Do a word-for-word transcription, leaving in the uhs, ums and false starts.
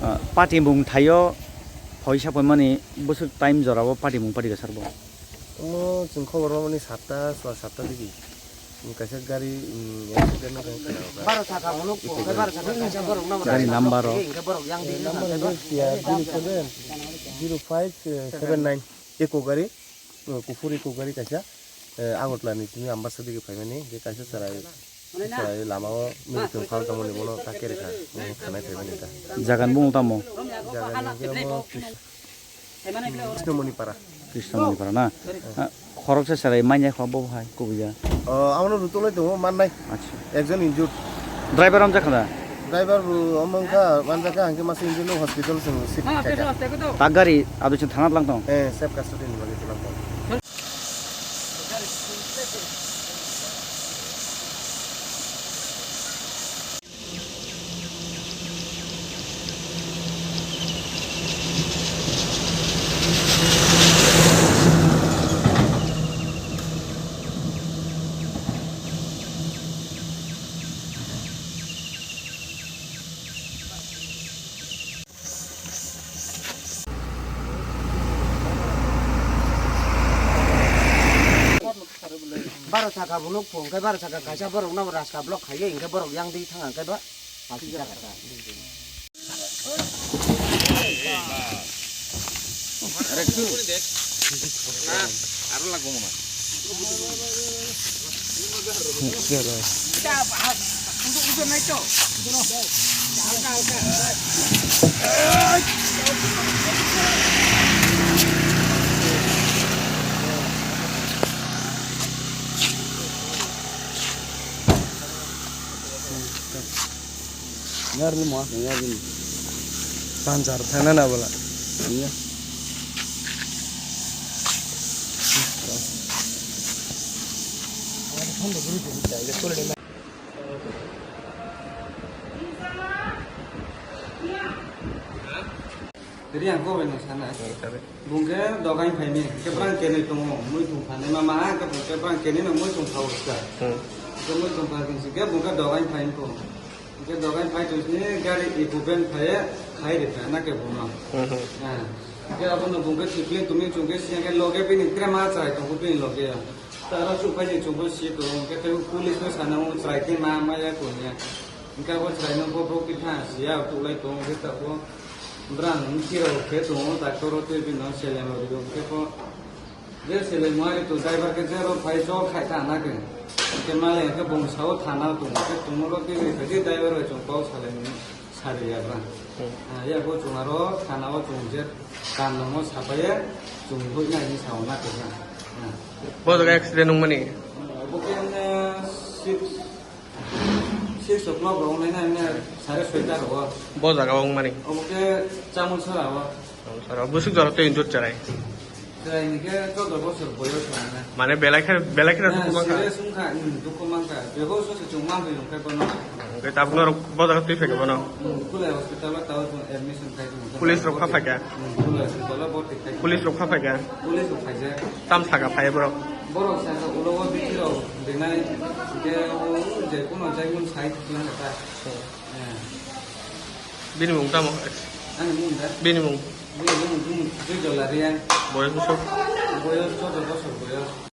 Ah, patimung thaio phoisa poimani bwswk time jorao patimung pari kwsarbo? Omo chwng khobor mamani satta, swa satta digi. Kaisa gari, mm, accident wngkha, khwnao kha. Baro saka hwnwi, baro saka kaisa borok number. Gari number rok. Hwnkhe borok yang di. Number hwnkhe zero seven, zero five seven nine. Eco gari, uh, kuphur eco gari kaisa, uh, Agartala ni tini Ambassa digi phaimani, je kaisa chwrai, chwrai lama o military phal tongmani bono ta kere kha, bono thanai phaimani ta. Jaga ni bumung tamo? Jaga ni bumung Krishnamoni Para. Krishnamoni Para na? Ah, khoroksa chwrai manya kho bo hai kubui ya. Oh, amo no rutuk lai tongo, mannai. Acha. Ekjon injured. Driver amjak kha da? Driver bo omo wngkha, manjak kha, hwnkhe masa injured no hospital chwng shift khaikha. Tak gari abo chwng thana tlang tong? Eh, safe custody ni bagwi tlang tong. Baro saka bo nuk phung khe, baro saka kaisa borok no raska block khaiwi hwnkhe borok yang di thang khe ba. Nyarni mo, nyarni. Panchar thana na bola. Iya. Riang ko bai nang sana. Bung khe dogain phaini, khe brang kenwi tongo, muitung phanai ma ma, khe bung khe brang kenwi no muitung phao kha. Hmm. Khe muitung pha khe bung khe dogain phaini ko. Khe dogain phai tong sini gari equipment phai khai ri pha na khe bung no. Hmm, hmm. Ah. Khe abo no bung khe sipli tumi chung khe siya khe loge bini tre ma chai tong bini loge. Tara su phai ni chung khe si tong khe police no sana mo chai khe ma ma ya ko ya. Hingke abo chwraino bo bwrwi tha siya, tuklai tongo, hingke tabuk brang bwsirok khe tongo, doctor o twi bini seleng rwdi, hingke bo je seleng muiya ri tongo, driver khe je rw phai chol khai ta na khe, hingke malik hingke bung sao thana tongo, hingke tongo rw twi bai khe driver bai chwng kok salai mani sari ya brang. Hmm. Ah, ya bo chwng aro thana o chwng je kam nangma sapai ye chwng bui nai hinwi sao na khe brang. Ah. Bo jaga accident wngmani? Bo khe six Six o'clock rok wngnai na, wngnai sare soita rogo. Bo jaga o wngmani? Obo khe Chamulsara o. Chamulsara o. Bwswk jora tei injured chwrai? Chwrai ni khe choudo bosor boyos rok wngnai. Mane belai khe, belai khe na dukhu mankha? Serious wngkha, hmm, dukhu mankha. Bego sose chwng manwi rwngkha bono. Hwnkhe tabuk norok bo jaga twi phaikha bono? Hmm, Khulai hospital o tabuk chwng admission khai tongkha. Police rok kha phaikha? Hmm, Khulai hospital o borti khai. Police rok kha phaikha? Police rok khaijak. Tam saka phai borok? Borok saka ulo o bithi rok rinai, hingke o je kuno jai mun sai tong kha ta. Hmm. Eh. Bini mung tamo? Ani mung da? Bini mung? Bini mung, mung Joy Jolaria. Boyos bwswk? Boyos choudo bosor boyos.